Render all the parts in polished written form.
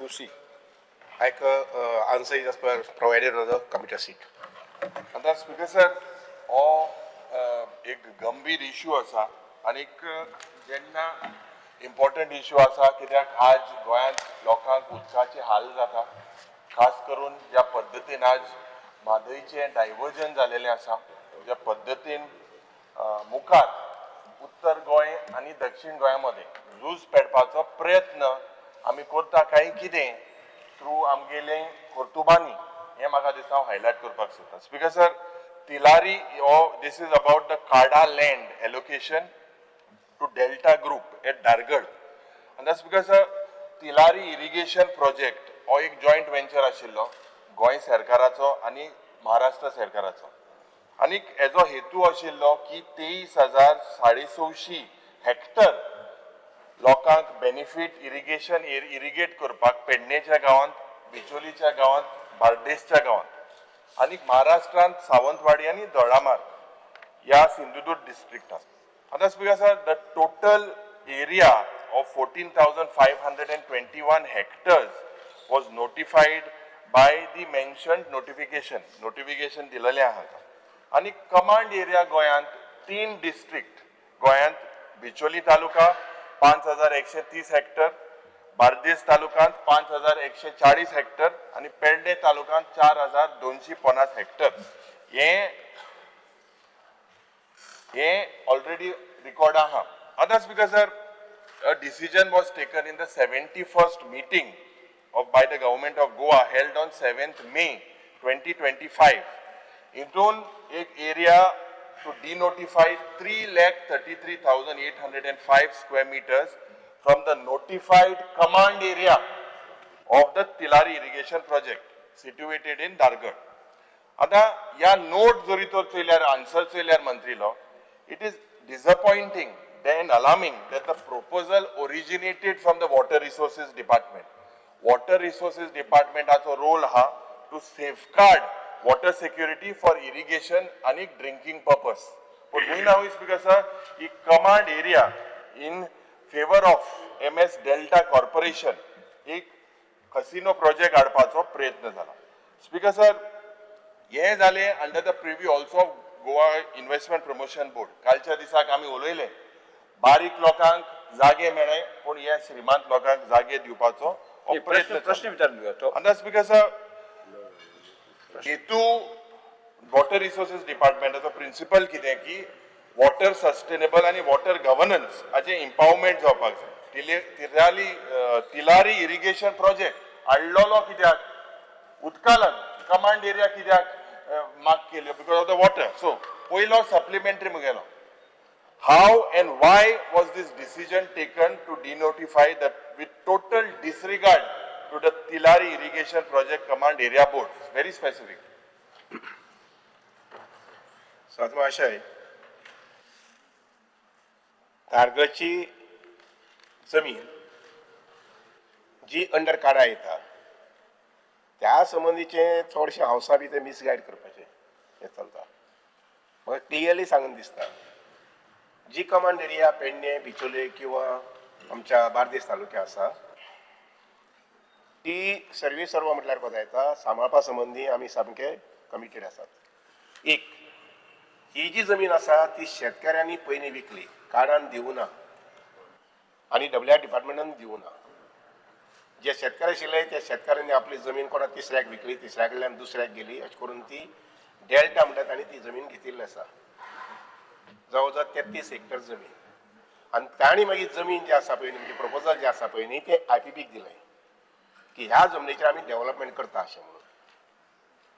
To see. आयक answer is as per provided on the computer sheet. आतां speaker sir, हो एक गंभीर इशू आसा आनीक जेन्ना इम्पॉर्टंट इशू आसा, कित्याक आज गोंयांत लोकांक उदकाचे हाल जाता. खास करून ज्या पद्दतीन आज म्हादयचें डायवर्जन जालेलें आसा, ज्या पद्दतीन मुखार उत्तर गोंय आनी दक्षिण गोंया मदें झूज पेटपाचो प्रयत्न आमी करता काय कितें थ्रू आमगेले कर्तुबांनी, हें म्हाका दिसता हांव हायलायट करपाक सोदता. स्पीकर सर, तिलारी हो, this is about the CADA land allocation to Delta Group at Dargad. आनी that's because Tillari irrigation project हो एक जॉयंट वेंचर आशिल्लो गोंय सरकाराचो आनी महाराष्ट्र सरकाराचो. आनी हेजो हेतू आशिल्लो की 23,625 हेक्टर लोकांक बेनिफीट इरिगेशन इरिगेट करपाक, पेडणेच्या गांवांत, बिचोलीच्या गांवांत, बार्देसच्या गांवांत आनी महाराष्ट्रांत सावंतवाडी आनी दोडामार्ग ह्या सिंधुदुर्ग डिस्ट्रिक्टांत. आतां speaker sir, the total area of 14,521 hectares was notified by the mentioned notification. Notification दिलेलें आहा. आनी कमांड एरिया गोंयांत तीन डिस्ट्रिक्ट गोंयांत, बिचोली तालुका 5130 हेक्टर, बार्देस तालुक्यांत 5140 हेक्टर आनी पेडणे तालुक्यांत 4250 हेक्टर. हे ऑलरेडी रिकॉर्ड आहा. आतां speaker sir, a decision was taken in the 71st meeting of by the government of Goa held on 7th May 2025. हितून एक area to denotify 3,33,805 square meters from the notified command area of the Tillari irrigation project situated in Dargad. आता या note जरी तर चोयल्यार, answer चोयल्यार मंत्रीलो, it is disappointing and alarming that the proposal originated from the Water Resources Department. Water Resources डिपार्टमेंटाचो role हा to safeguard water security for irrigation आनी drinking purpose, पूण हुंय ना हुंय, स्पीकर सर, ही command area in favour of M S Delta Corporation एक casino project हाडपाचो प्रयत्न जाला. स्पीकर सर, हे जालें under the purview also of Goa Investment Promotion Board. कालच्या दिसाक आमी उलयले, बारीक लोकांक जागे मेळ्ळे, पूण हे श्रीमंत लोकांक जागे दिवपाचो हो प्रश्न प्रयत्न. प्रश्न विचारून तो. अंदाज, स्पीकर सर, हेतू वॉटर रिसोर्सेस डिपार्टमेंटाचो प्रिन्सिपल कितें की वॉटर सस्टेनेबल आनी वॉटर गव्हर्नन्स हाचें इम्पावरमेंट जावपाक जाय. तिलारी इरिगेशन प्रोजेक्ट हाडलेलो कित्याक? उदका लागून. कमांड एरिया कित्याक मार्क केल्यो? Because of the water. So पयलो supplementary मुगेलो, how and why was this decision taken to denotify that with total disregard to the Tillari Irrigation Project Command Area Board? Very specific. सात महाशय, दारगडची जमीन जी under काडा येता, त्या संबंदीचे चडशे हावसा बी ते मिसगायड करपाचें हें चलता. म्हाका क्लियरली सांगून दिसता, जी कमांड एरिया पेडणे, बिचोले किंवा आमच्या बार्देस तालुक्या आसा, ती सर्वेसर्वा म्हटल्यार कोता येता, सांबाळपा संबंदी आमी सामके कमिटेड आसात. एक ही जी जमीन आसा ती शेतकाऱ्यांनी पयलीं विकली, काडान दिवना आनी डब्ल्यू आर डिपार्टमेंटान दिवना. जे शेतकार आशिल्ले त्या शेतकाऱ्यांनी आपली जमीन कोणा तिसऱ्याक विकली, तिसऱ्या कडल्यान दुसऱ्याक गेली, अशें करून ती डेल्टा म्हणटा तांणी ती जमीन घेतिल्ली आसा, जवळ जवळ 33 हेक्टर जमीन. आनी तांणी मागीर जमीन जी आसा पळय न्ही, म्हणजे प्रपोजल जें आसा पळय न्ही, तें I P बीक दिलें की ह्या जमनीचेर आमी डेव्हलपमेंट करता अशें म्हणून.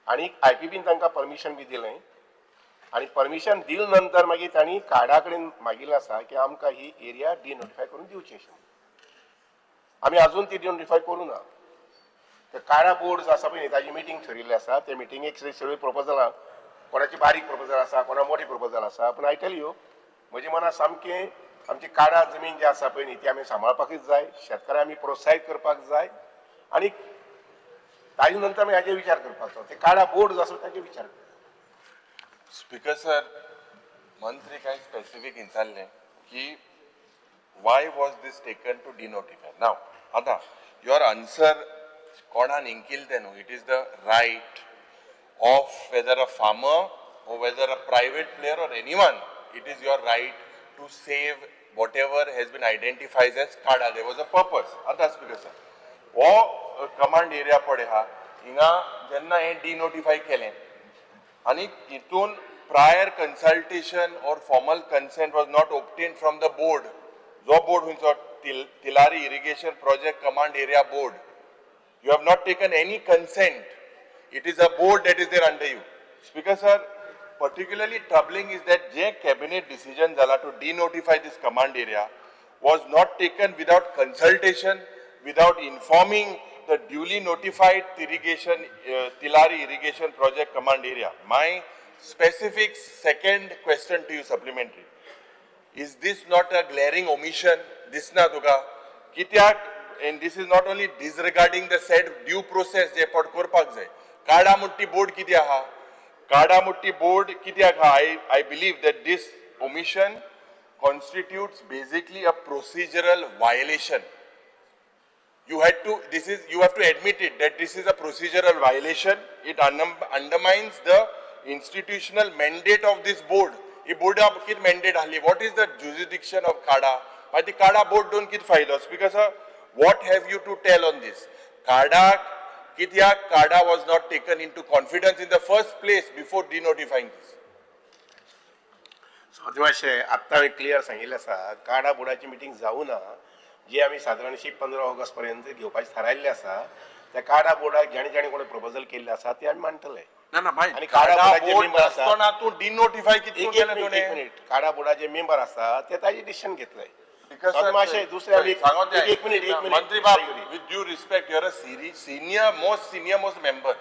आनी I P बीन तांकां परमिशन बी दिलें. आनी परमिशन दिल नंतर मागीर तांणी काडा कडेन मागिल्लें आसा की आमकां ही एरिया डिनोटिफाय करून दिवची अशें म्हणून. आमी अजून ती डिनोटिफाय करूं ना. ते काडा बोर्ड जो आसा पळय न्ही, ताजी मिटींग थरिल्ली आसा. ते मिटिंगेक सगळीं प्रपोजलां, कोणाची बारीक प्रपोजल आसा, कोणा मोठी प्रपोजल आसा, पूण I tell you, म्हज्या मनात सामकें आमची काडा जमीन जी आसा पळय न्ही, ती आमी सांबाळपाकूच जाय, शेतकारांक आमी प्रोत्साहीत करपाक जाय आनी ताजे नंतर आमी हाजेर विचार करपाचो. ते काडा बोर्ड जो आसा ताजेर विचार करपाचो. स्पीकर सर, मंत्री काय स्पेसिफीक विचारलें की why was this taken to denotify? Now, आता your answer कोणान इंकिल तें न्हू. It is the right of whether a farmer or whether a private player or anyone, it is your right to save whatever has been identified as kada. There was a purpose. आतां speaker sir, हो command area पळय आहा, हिंगा जेन्ना हें डिनोटिफाय केलें आनी हितून prior consultation or formal consent was not obtained from the board. जो बोर्ड खंयचो, Tillari Irrigation Project Command Area Board. You have not taken any consent. It is a board that is there under you. Speaker sir, particularly troubling is that J cabinet decision जाला to denotify this command area was not taken without consultation, without informing the duly notified irrigation, Tillari Irrigation Project Command Area. My specific second question to you, supplementary. Is this not a glaring omission? दिसना तुका कित्याक? And this is not only disregarding the said due process जे पट करपाक जाय. काडामुट्टी board कितें आहा, काडामुट्टी board कित्याक आहा? I believe that this omission constitutes basically a procedural violation. You had to this is you have to admit it, that this is a procedural violation. It undermines the institutional mandate of this board. ही बोर्डा कित mandate आहली? What is the jurisdiction of CADA? मागीर ती काडा board दोन कित फायदो? Speaker sir, what have you to tell on this? काडा कित्याक, CADA was not taken into confidence in the first place before denotifying this? So मातशें आत्तां हांवें क्लियर सांगिल्लें आसा, काडा बोर्डाची मिटींग जावं ना, जी आमी सादारणशी 15 ऑगस्ट पर्यंत घेवपाचें थारायल्लें आसा. त्या काडा बोर्डाक जाणी जाणी कोणी प्रपोजल केल्लें आसा ते आमी मांडटले. ना ना भाई. आनी काडा बोर्डाचे बोर्ड member आसा. नासतना तूं डिनोटिफाय कितें एक एक केलें मिनिट, एक तुवें? मिनिट. काडा बोर्डाचे मेंबर आसा ते ताजे डिसिशन घेतले. Because so मातशें दुसरें आमी सांगो तें. एक मिनिट, एक मिनिट. मंत्री बाब, with due respect, you're a senior most, senior most member.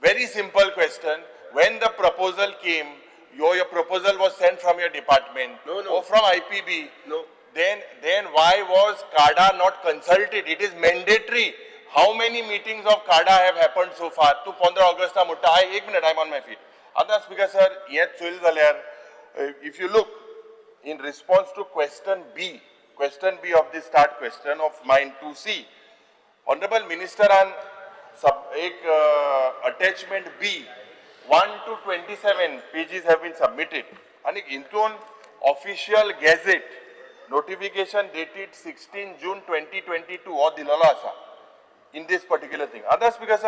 Very simple question. When the proposal came, your proposal was sent from your department No. or from IPB. No. Then why was CADA not consulted? It is mandatory. How many meetings of CADA have happened so far? तूं 15 Augusta म्हणटा. I एक minute, I am on my feet. आतां speaker sir, हें चोयलें जाल्यार, if you look in response to question B, question B of the starred question of mine 2C, Honorable Minister on sub, एक attachment B, 1 to 27 pages have been submitted. आणि हितून official gazette notification dated 16 June 2022 हो दिलेलो आसा in this particular thing. Others, because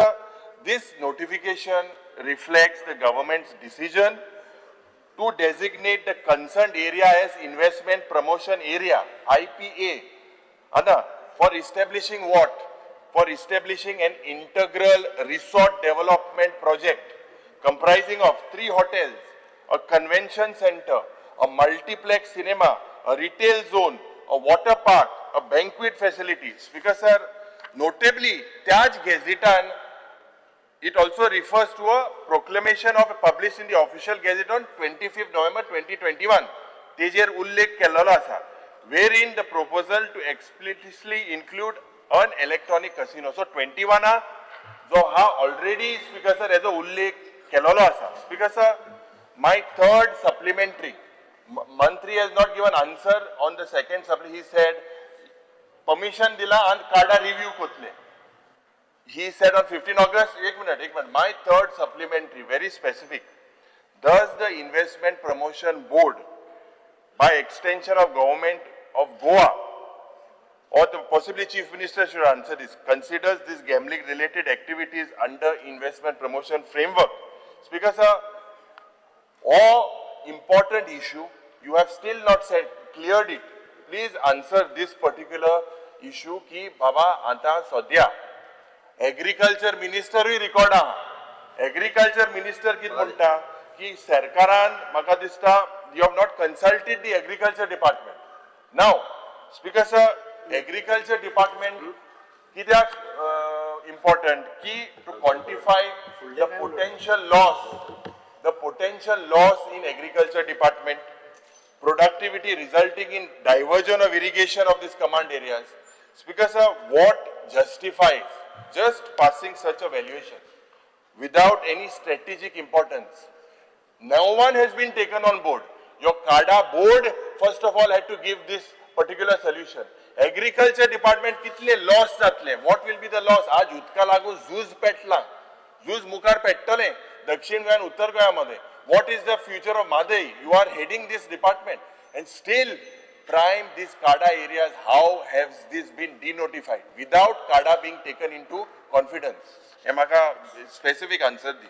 this notification reflects the government's decision to designate the concerned area as Investment Promotion Area, IPA. Anna, for establishing what? For establishing an integral resort development project comprising of three hotels, a convention center, a multiplex cinema, a retail zone, a water park, a banquet facility. Speaker sir, notably, त्याच गेझेटान it also refers to a proclamation of published in the official gazette on 25th November 2021. तेजेर उल्लेख केल्लो आसा, wherein the proposal to explicitly include an electronic casino. So 21 जो हा already, speaker sir, हेजो उल्लेख केलेलो आसा. Speaker sir, my third supplementary, मंत्री has not given answer on the second supply. He said permission दिला आनी काडा review कोतले. He said on 15 August, एक minute, एक minute. My third supplementary, very specific. Does the Investment Promotion Board, by extension of Government of Goa, or the possibly Chief Minister should answer this, considers this gambling related activities under investment promotion framework? Speaker sir, or important issue, you have still not said, cleared it. Please answer this particular issue की बाबा आता सद्या agriculture मिनिस्टरूय record आहा. Agriculture minister कितें म्हणटा की सरकारान म्हाका दिसता you have not consulted the agriculture department. Now, Speaker sir, agriculture department कित्याक इम्पॉर्टंट की to quantify the potential loss in agriculture department productivity resulting in diversion of irrigation of these command areas. Speaker sir, what justifies just passing such a valuation without any strategic importance? No one has been taken on board. Your CADA board, first of all, had to give this particular solution. Agriculture department कितले loss जातले, what will be the loss? आज उदका लागून झूज पेटला, झूज मुखार पेट्टलें दक्षिण गोंय आनी उत्तर गोंया मध्ये. What is the future of Mhadei? You are heading this department and still prime this CADA areas, how has this been denotified without CADA being taken into confidence? हे म्हाका स्पेसिफीक आन्सर दी.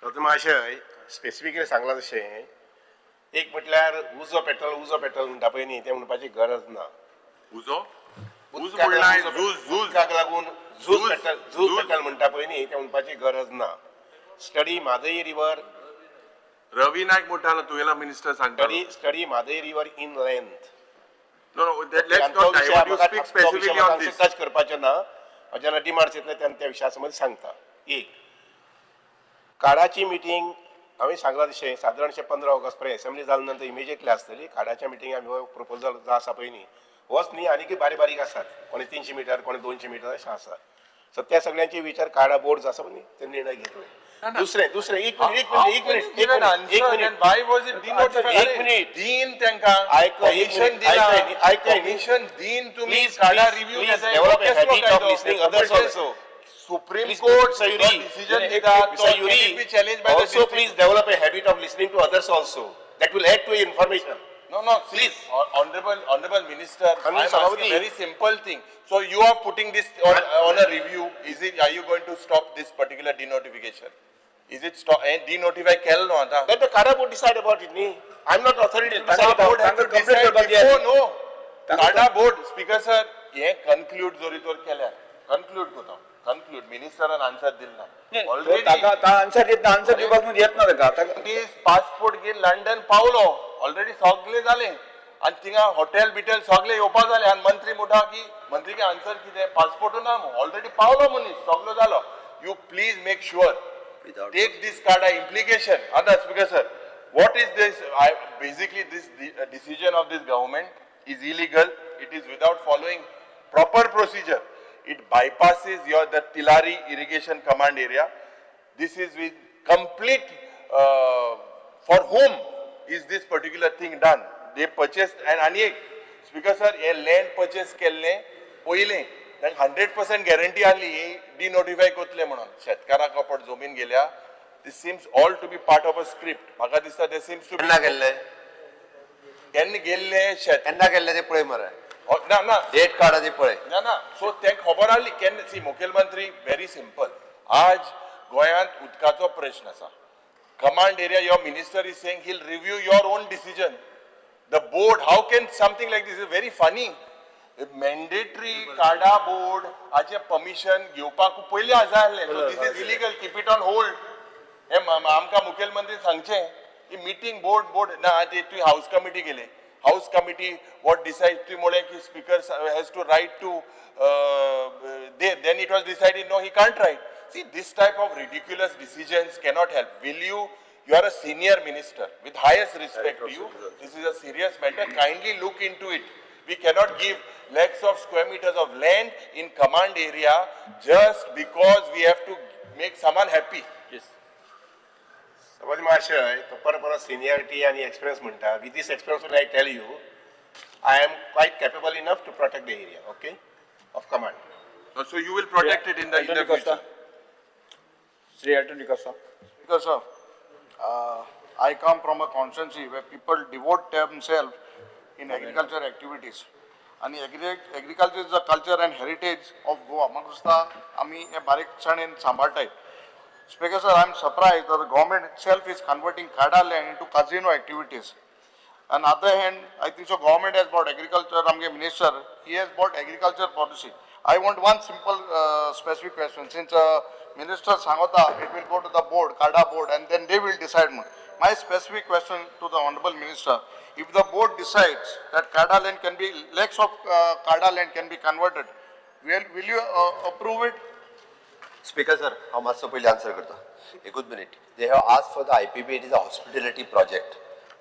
रत्न महाशय, स्पेसिफिकली सांगलां तशें, एक म्हटल्यार उजो petrol, उजो petrol म्हणटा पळय न्ही, तें म्हणपाची गरज ना. उजो उज उदकाक म्हणलाय लागून झूज झूज उदकाक लागून झूज झूज, पेट्रोल, झूज झूज. पेट्रोल म्हणटा पळय न्ही, तें म्हणपाची गरज ना. Study Mhadei river. रवी नायक म्हणटालो, तुगेला मिनिस्टर सांगतालो. Study Mhadei river in length. No, no, let's not divert. You speak specifically on this. Touch करपाचें ना. हांव जेन्ना डिमांड्स येतले तेन्ना त्या विशया संबंदी सांगता. एक काडाची मिटींग हांवें सांगलां तशें सादारणशें 15 ऑगस्ट पर्यंत असेंब्ली जाल्या नंतर इमिजिएटली आसतली. काडाच्या मिटींग आमी हो प्रपोजल जो आसा पळय न्ही, होच न्ही, आनीकय बारीक बारीक आसात, कोणी 300 मिटर, कोणी 200 मिटर अशें आसा. सो त्या सगळ्यांचे विचार काडा बोर्ड जो आसा पळय न्ही, ते निर्णय घेतले. दुसरें दुसरें एक मिनिट, एक मिनिट, एक मिनिट, एक मिनिट, एक minute. Why was it denotified? एक मिनिट. दीन तेंका आयक, एक कमिशन मिनिट, दिला. आयकय न्ही, आयकय न्ही. कमिशन दीन तुम्ही Please, काडा please, review. please develop a habit of listening others also. Supreme Please, court Mr. Yuri, decision दिता. Mr. Yuri, be challenge by the also please develop a habit of listening to others also. That will add to your information. No, please, Please. Honorable Minister, I am Honorable asking Sabhavati. Very simple thing. So you are putting this on a review. Is it, are you going to stop this particular denotification? Is it stop, and denotify केलं न्हू आतां? Let the Kada board decide about it, न्ही. I'm not authority to decide CADA board about have to it. decide करपाक before, जाय. No. CADA board, Speaker sir, हे conclude जरी तर केल्यार, conclude करता, conclude, मिनिस्टरान आन्सर दिल ना. Already, ताका आन्सर दितना, आन्सर दिवपाक येत ना ताका ताका. पासपोर्ट घेवन लंडन पावलो, ऑलरेडी सगळे जाले आनी थिंगा हॉटेल बिटेल सगळे येवपा जाले आनी मंत्री म्हणटा की मंत्री आन्सर कितें, पासपोर्टू ना, ऑलरेडी पावलो मनीस, सगलो जालो. You please make sure take this CADA implication. आतां speaker sir, what is this? I basically this decision of this government is illegal. It is without following proper procedure. It bypasses your the Tilari irrigation command area. This is with complete, for whom is this particular thing done? They purchased and आनी एक speaker sir, हे land purchase केल्लें पयलें तांकां 100% guarantee आहली ही डिनोटिफाय करतले म्हणून. शेतकाराक कपट जमीन गेल्या. This seems all to be part of a script. म्हाका दिसता ते सिम्स टू केन्ना केल्ले? केन्ना गेल्ले शेत केन्ना केल्ले ते पळय मरे. ना ना. डेट काड आनी पळय. ना ना, सो ते खबर आहली केन्ना. सी, मुखेलमंत्री, व्हेरी सिंपल, आज गोंयांत उदकाचो प्रश्न आसा. Command area, your minister is saying he'll review your own decision. The board, how can something like this? Is very funny. Mandatory CADA board हाचे परमिशन घेवपाक पयलीं आसा आहलें. So this is illegal, keep it on hold. हे आमकां मुखेलमंत्री सांगचें की मिटींग बोर्ड बोर्ड ना, ते तुवें हावस कमिटी केले. हावस कमिटी what decide, तुवें म्हणलें की speaker has to right to they, then it was decided no, he can't right. See, this type of ridiculous decisions cannot help. Will you, you are a senior minister, with highest respect to you, this is a serious matter, kindly look into it. We cannot give lakhs of square meters of land in command area just because we have to make someone happy. समज महाशय, तो परत परत seniority आनी experience म्हणटा. With this experience I tell you, I am quite capable enough to protect the area, okay, of command. So you will protect it in the Anthony Costa. future. Shri Anthony D'Costa. Because, sir, I come from a constituency where people devote themselves in agriculture activities. आणि agriculture is a culture and heritage of Goa. म्हाका दिसता आमी हे बारीकसाणेन सांबाळटाय. Speaker sir, I am surprised that the government itself is converting CADA land into casino activities. On other hand, I think so government has bought agriculture, आमगे minister, he has bought agriculture policy. I want one simple specific question. Since minister सांगता, it will go to the board, CADA board, and then they will decide. My specific question to the honorable minister, if the board decides that CADA land can be, lakhs of CADA land can be converted, will you approve it? Speaker sir, हांव मातसो पयलीं answer करता, एकूच minute. They have ask for the IPP. It is a hospitality project.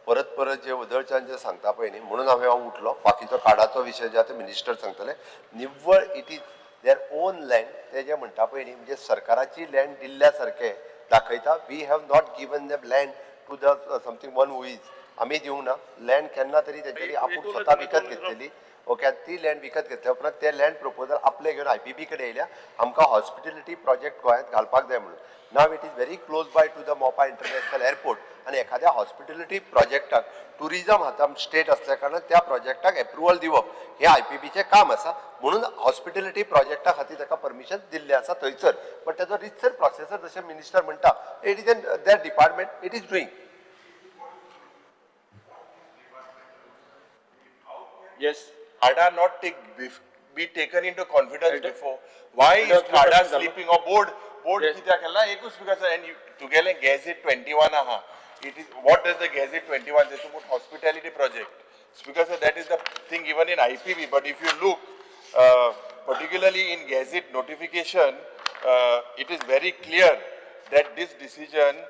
परत परत जे उदळच्यान जे सांगता पळय न्ही, म्हणून हांव उठलो. बाकीचो काडाचो विशय जे आतां मिनिस्टर सांगतले. निव्वळ it is their own land. ते जे म्हणटा पळय न्ही, म्हणजे सरकाराची लँड दिल्ल्या सारकें दाखयता. We have not given the land to the something one who is. आमी दिवंक ना लँड केन्ना तरी. तेंच्यांनी आपूण स्वता विकत घेतलेली. ओके, आनी ती लँड विकत घेतल्या उपरांत ते लँड प्रपोजल आपले घेवन आयपीबी कडेन येयल्या, आमकां हॉस्पिटॅलिटी प्रोजेक्ट गोंयांत घालपाक जाय म्हणून. Now it is very close by to the Mopa international airport आनी एखाद्या हॉस्पिटॅलिटी प्रोजेक्टाक टुरिजम हाता स्टेट असल्या कारणान त्या प्रोजेक्टाक एप्रुवल दिवप हें आयपीबीचें काम आसा, म्हणून हॉस्पिटॅलिटी प्रोजेक्टा खातीर ताका परमिशन दिल्लें आसा थंयसर. बट ताजो रितसर प्रोसेसर जशें मिनिस्टर म्हणटा, it is an that department it is doing. Yes. CADA not take, be taken into confidence before? Why is Elton CADA प्रश्न जालो. Sleeping or board, board Yes. कित्याक केला? एकूच because and you, तुगेलें gazette 21 आहा. It is, what does the gazette 21 say? To put hospitality project. Because that is the thing even in IPB, but if you look, particularly in gazette notification, it is very clear that this decision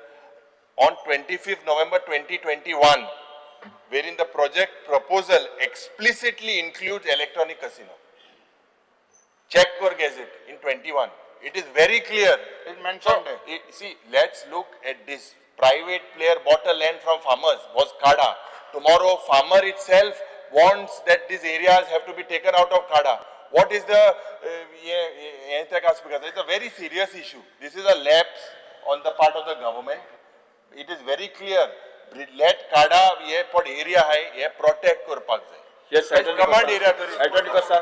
on 25th November 2021, wherein the project proposal explicitly includes electronic casino. Check for Gazette in 21. It is very clear. It mentioned So, see, let's look at this. Private player bought a land from farmers, was KADA. Tomorrow, farmer itself wants that these areas have to be taken out of KADA. What is the, because it's a very serious issue. This is a lapse on the part of the government. It is very clear. Let KADA हे पण area आहे, हे protect करपाक जाय. Yes, Elton command D'Costa. Area तरी. Elton D'Costa.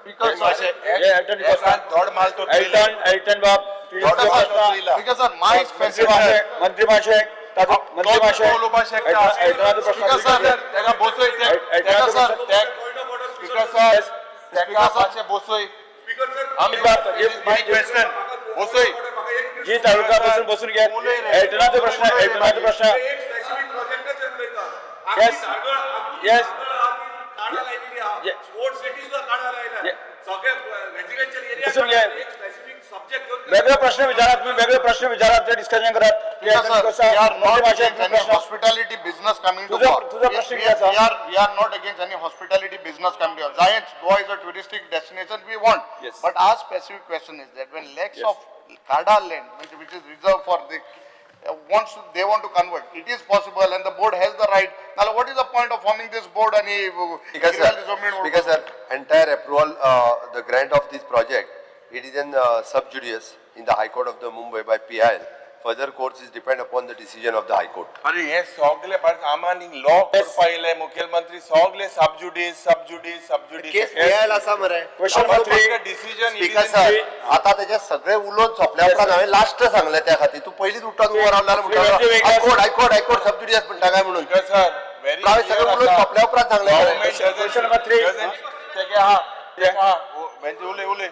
Speaker sir, Speaker sir, हे Elton D'Costa. दोड माल तो एल्टन, एल्टन बाब, दोड माल तो थंय. Speaker sir, my मंत्री specific, महाशय, मंत्री महाशय, ताजो मंत्री महाशय, तो उलोवपाक शकता. एल्टनाचो प्रश्न स्पीकर सर, तेका बसय, तेका सर, स्पीकर सर, तेका मातशें बसय. आमी my question बसय. जी तालुका बसून बसून घे. एल्टनाचो प्रश्न, एल्टनाचो प्रश्न. Yes. Yes. Yes. बसून घे. वेगळे प्रश्न विचारात तुम्ही, वेगळे प्रश्न विचारात, ते डिस्कशन करात. Speaker sir, we are मंत्री not महाशय, against any प्रश्न. hospitality business coming to तुझा- Goa. तुझा We- प्रश्न we किती are- असा? We are not against any hospitality business coming to Goa. Giants, Goa is a touristic destination we want. Yes. But our specific question is that when lakhs Yes. of Kada land, which is reserved for the, they want to convert, it is possible and the board has the right. Now, what is the point of forming this board and Speaker sir, Speaker sir, entire approval, the grant of this project, it is in sub judice in the High Court of the Mumbai by PIL. Further course is depend upon the decision of the High Court. अरे हे सगळे आमान law करपा येयले मुख्यमंत्री सगळे sub judice sub judice sub judice. Case PIL आसा मरे. Question number three. Decision speaker sir, आता त्याचे सगळे उलोवन सोंपल्या उपरांत हांवें लास्ट सांगलें त्या खातीर. तूं पयलींच उठून उबो रावला म्हणटा high court high court high court sub judice म्हणटा काय म्हणून. स्पीकर सर, व्हेरी हांवें सगळें उलोवन सोंपल्या उपरांत सांगलें. Question number three. तेगे हा तेका हा म्हणजे उलय उलय.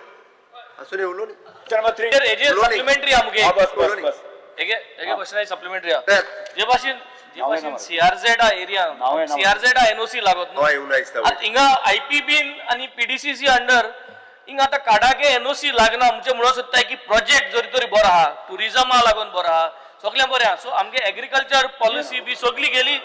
आसूं न्ही, उलोवनी. Question number three. हेजेर सप्लिमेंटरी आमगे. हा, बस बस बस. हेगे हेगे क्वेश्चन सप्लिमेंटरी आ. ते जे भाशेन जे नाव आहे भाशेन ना. सीआरझेड आ एरिया, नाव आहे ना. सीआरझेड आ एनओसी लागत न्हू. हय, उलय दिसता. आतां हिंगा आयपीबीन आनी पीडीसीसी अंडर हिंगा आतां काडाके एनओसी लागना. म्हणजे म्हणूंक सोदता की प्रोजेक्ट जरी तरी बरो आहा, टुरिजमा लागून बरो आहा, सगळें बरें आहा. सो आमगे एग्रीकल्चर पॉलिसी बी सगळी गेली.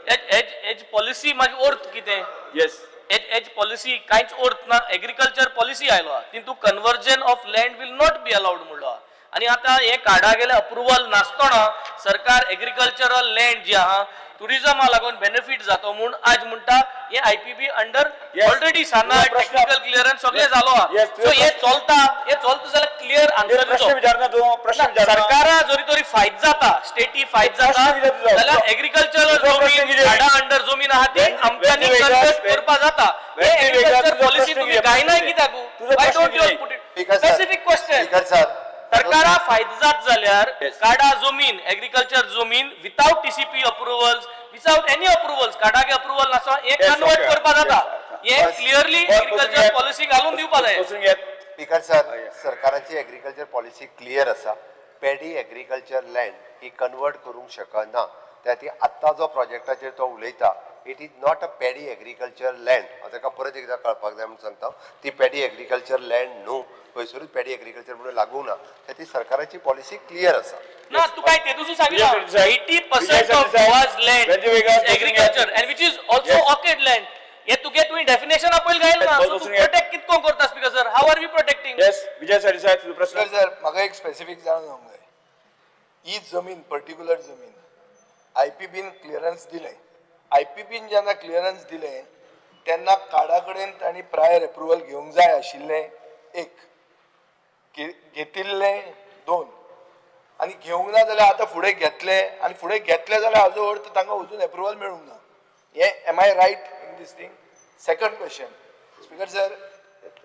एज एज पॉलिसी मागीर अर्थ कितें? येस. एज एज पॉलिसी कांयच अर्थ ना. एग्रीकल्चर पॉलिसी आयलो आहा, तितू conversion of land will not be allowed म्हणलो आहा. आनी आतां हे कार्डा गेले अप्रुवल नासतना सरकार एग्रीकल्चरल लँड जी आहा टुरिजमा लागून बेनिफीट जातो म्हूण आज म्हणटा हे आयपीबी अंडर Yes. Already साना तुझा प्रश्न- टेक्निकल क्लिअरन्स सगळें जालो आहा. Yes, सो हे चलता, हे चलता जाल्यार क्लियर आन्सर प्रश्न विचारना तूं, प्रश्न विचारना. सरकारा जरी तरी फायदो जाता, स्टेटी फायदो प्रश्न जाता कितें तुजो? जाल्यार एग्रीकल्चरल तुजो प्रश्न जमीन कितें? झाडां अंडर जमीन आहा ती आमच्यांनी वेगळा- कन्वेस्ट करपा जाता. हे वेगळा एग्रीकल्चर तुजो पॉलिसी प्रश्न तुमी कितें? गायनाय कित्याक? तुजो वाय प्रश्न don't you कितें? Put it speaker sir, specific question? Speaker sir, सरकारा फायदो जात जाल्यार Yes. काडा जमीन, एग्रीकल्चर जमीन without TCP approvals, without any approvals, काडाके अप्रुवल नासतना हे Yes, convert okay. करपा जाता. Yes. हे बस. क्लिअरली बस, बसून एग्रीकल्चर घेत. पॉलिसी घालून दिवपा जाय. बसून घेत. स्पीकर सर, सरकाराची एग्रीकल्चर पॉलिसी क्लियर आसा. पेडी एग्रीकल्चर लँड ही कन्वर्ट करूंक शकना. त्या खातीर आत्तां जो प्रोजेक्टाचेर तो उलयता, it is not a paddy agriculture land. हांव ताका परत एकदां कळपाक जाय म्हणून सांगता, ती पेडी एग्रीकल्चर लँड न्हू, खंयसरूच पेडी एग्रीकल्चर म्हणून लागूंक ना. त्या खातीर सरकाराची पॉलिसी क्लियर आसा. ना तुका तेतून सांगितलं Vijay Sardesai. 80% of Vijay Sardesai. Goa's land Vijay Vegas. Agriculture and which is also Yes. Orchid land. हे तुगे तुवें डेफिनेशन पयलीं घायल ना. Yes, सो तूं बसून घे. प्रोटेक्ट कितको करता speaker sir? How are we protecting? Yes, Vijay Sardesai, तुजो प्रश्न. सर, म्हाका एक स्पेसिफीक जाणून घेवंक जाय. ही जमीन, पर्टिक्युलर जमीन आयपीबीन क्लियरन्स दिलें. आयपीबीन जेन्ना क्लियरन्स दिलें तेन्ना कार्डा कडेन तांणी प्रायर एप्रुवल घेवंक जाय आशिल्लें एक, घेतिल्लें दोन, आनी घेवंक ना जाल्यार आतां फुडें घेतले आनी फुडें घेतले जाल्यार हाजो अर्थ तांकां अजून एप्रुवल मेळूंक ना. हें am I right in this thing? Second question, speaker sir,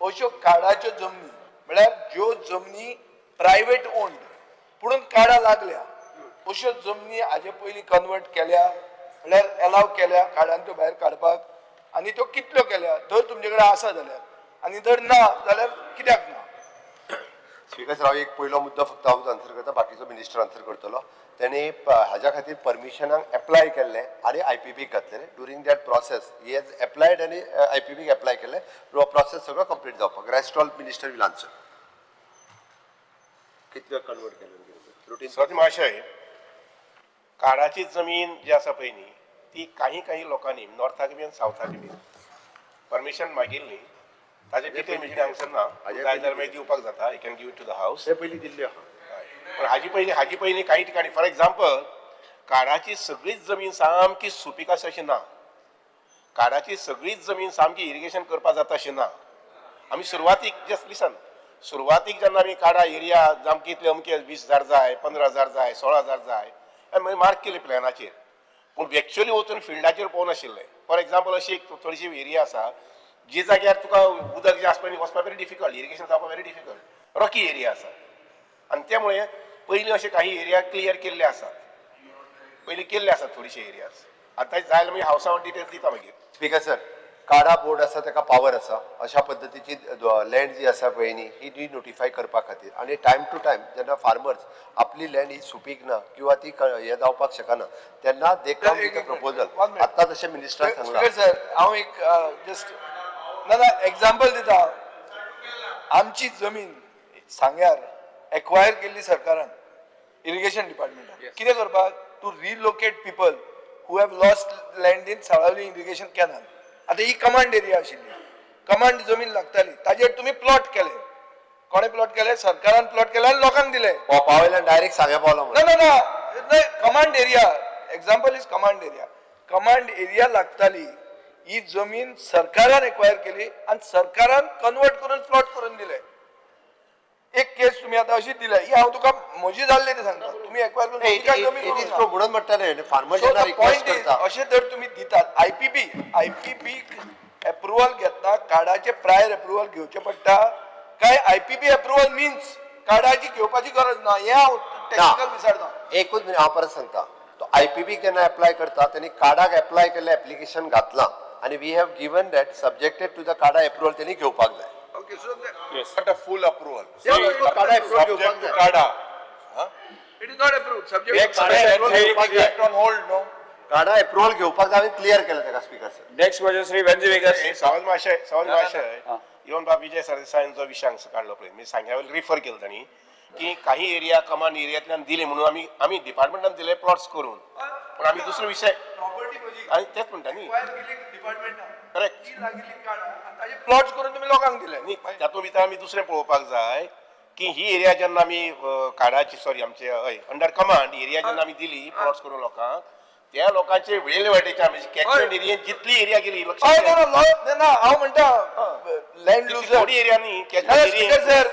अश्यो कार्डाच्यो जमनी म्हळ्यार ज्यो जमनी प्रायवेट ओन्ड पुणून कार्डां लागल्या अश्यो जमनी हाजे पयलीं कन्वर्ट केल्या म्हळ्यार एलाव केल्या कार्डान त्यो भायर काडपाक, आनी त्यो कितल्यो केल्या जर तुमचे कडेन आसा जाल्यार, आनी जर ना जाल्यार कित्याक ना? स्पीकर सर, हांव एक पयलो मुद्दो फक्त हांव आन्सर करता, बाकीचो मिनिस्टर आन्सर करतलो. तेणी हाज्या खातीर परमिशनाक एप्लाय केल्लें आनी आय पी बीक घातलेलें. During that process he has applied आनी I P beak apply केल्लें. प्रोसेस सगळो कंप्लीट जावपाक. Rest all minister will answer. कितल्यो कन्वर्ट केलें रुटीन? सत महाशय, काडाची जमीन जी आसा पळय न्ही ती काही काही लोकांनी नॉर्थाक बी आनी सावथाक बी परमिशन मागिल्ली. ताजे डिटेल म्हजे हांगसर ना, हाजे जाय जाल्यार पयलीं मागीर दिवपाक जाता. I can give it to the house. ते पयलीं दिल्ल्यो आहा. पण हाजी पयलीं काही ठिकाणी, फॉर एग्जाम्पल, काडाची सगळीच जमीन सामकी सुपीक आसा अशी ना, काडाची सगळीच जमीन सामकी इरिगेशन करपाक जाता अशी ना. आमी सुरवातीक, जस्ट लिसन, सुरवातीक जेन्ना आमी काडा एरिया सामकी इतले अमके 20,000 जाय, 15,000 जाय, 16,000 जाय, आनी मागीर मार्क केले प्लॅनाचेर, पूण एक्च्युअली वचून फिल्डाचेर पळोवनाशिल्ले. फॉर एग्जाम्पल, अशी एक थोडीशी एरिया आसा जी जाग्यार तुका उदक जें आसता पळय वचपाक व्हेरी डिफिकल्ट, इरिगेशन जावपाक व्हेरी डिफिकल्ट, रॉकी एरिया आसा. आनी त्यामुळे पयलीं अशे काही एरिया क्लियर केल्ले आसात, पयलीं केल्ले आसात थोडीशे एरियाज. आतां जाय जाल्यार मागीर हावसा हांव डिटेल्स दिता मागीर. स्पीकर सर, काडा बोर्ड आसा ताका पावर आसा अशा पद्दतीची लँड जी आसा पळय न्ही ही डी नोटिफाय करपा खातीर, आनी टायम टू टायम जेन्ना फार्मर्स आपली लँड ही सुपीक ना किंवा ती हें जावपाक शकना तेन्ना they come with a proposal. One minute. आत्तां तशें मिनिस्टरान सांगलां. स्पीकर सर, हांव एक जस्ट ना ना एग्जाम्पल दिता. आमची जमीन सांग्यार एक्वायर केल्ली सरकारान इरिगेशन डिपार्टमेंटान, कितें करपाक? To relocate people who have lost land in Salaulim irrigation canal. आतां ही कमांड एरिया आशिल्ली, कमांड जमीन लागताली, ताजेर तुमी प्लॉट केले. कोणें प्लॉट केले? सरकारान प्लॉट केले आनी लोकांक दिले. पावयल्यान डायरेक्ट सांग्या पावला ना म्हणून. ना ना, command area, example is command area. Command area लागताली ही जमीन सरकारान एक्वायर केली आनी सरकारान कन्वर्ट करून प्लॉट करून दिले. एक केस तुम्ही आता अशी दिल्या ही हांव तुका म्हजी जाल्ली ती सांगता, तुम्ही एक्वायर करून तुमकां जमीन it is करूंक ना. ट्रू म्हणून म्हणटा न्ही फार्मर So जेन्ना the request point is, करता. अशें जर तुमी दितात आयपीबी, आयपीबी एप्रुवल घेतना कार्डाचे प्रायर एप्रुवल घेवचें पडटा काय आयपीबी एप्रुवल मिन्स कार्डाची घेवपाची गरज ना? हें हांव टेक्निकल विचारता. एकूच मिनिट, हांव परत सांगता. तो आयपीबी केन्ना एप्लाय करता तेणी कार्डाक एप्लाय केल्लें एप्लिकेशन घातलां आनी we have given that subjected to the CADA approval तेणी घेवपाक जाय. Okay, so Not a full approval. काडा एप्रुवल Subject घेवपाक to जाय. CADA. It is not approved subject. Next question, Shri Kept on hold, no? काडा approval घेवपाक जाय, हांवें क्लियर केलें ताका speaker sir. Next question, Shri Venzy Viegas. हे सावंत महाशय, सावंत महाशय, इवन बाब विजय सरदेसायान जो विशय हांगसर काडलो पळय, मी सांग्या वयल्यान रिफर केलो तांणी की काही एरिया कमांड एरियांतल्यान दिले म्हणून आमी आमी डिपार्टमेंटान दिले प्लॉट्स करून, पण आमी दुसरो विशय प्रॉपर्टी म्हजी आनी तेच म्हणटा न्ही. एक्वायर केली डिपार्टमेंटान, करेक्ट. ती लागिल्ली कार्डां आनी ताजे प्लॉट्स करून तुमी लोकांक दिले. न्ही, तातूंत भितर आमी दुसरें पळोवपाक जाय की ही एरिया जेन्ना आमी कार्डाची, सॉरी, आमचे हय अंडर कमांड एरिया जेन्ना आमी दिली प्लॉट्स करून लोकांक, त्या लोकांचे वेले वाटेचे आमी कॅचमेंट एरियेन जितली एरिया गेली हय, लक्षात ना ना ना ना, हांव म्हणटा लँड लुजर थोडी एरिया न्ही कॅचमेंट स्पीकर एरिया. सर,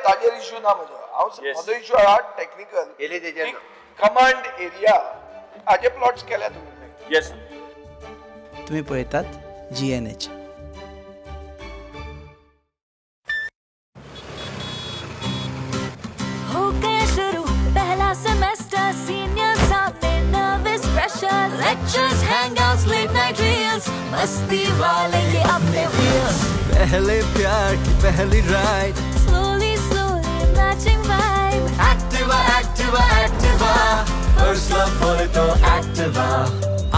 ताजेर इश्यू ना म्हजो. हांव म्हजो इश्यू आहा टेक्निकल. केली तेजेर ना. कमांड एरिया हाजे प्लॉट्स केल्या तुमी. येस. तुम्ही पळयतात जीएनएच. हो गया शुरू पहला सेमेस्टर, सीनियर सामने nervous pressure, lectures, hangouts, late night reels, मस्ती वाले ये अपने व्हील्स. पहले प्यार की पहली ride, slowly slowly matching vibe. Activa, Activa, Activa, first love बोले तो एक्टिवा.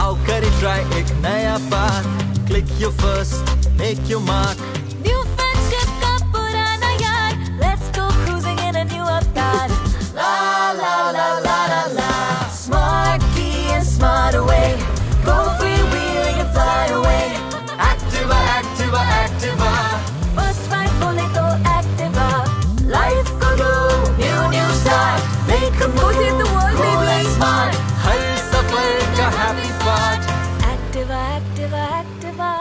आओ करे ट्राई एक नया path, click your first, make your mark. New friendship का पुराना यार, let's go cruising in a new avatar. La la la la la la, smart key and smart away, go free wheeling and fly away. Activa, Activa, Activa. First ride बोले तो Activa, life co do new new start, make a move, the world, baby, smart. हर सफर का happy part. Activa, Activa, Activa,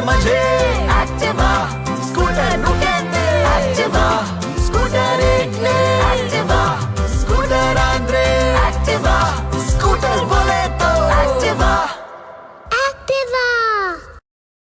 मजे। Activa, scooter.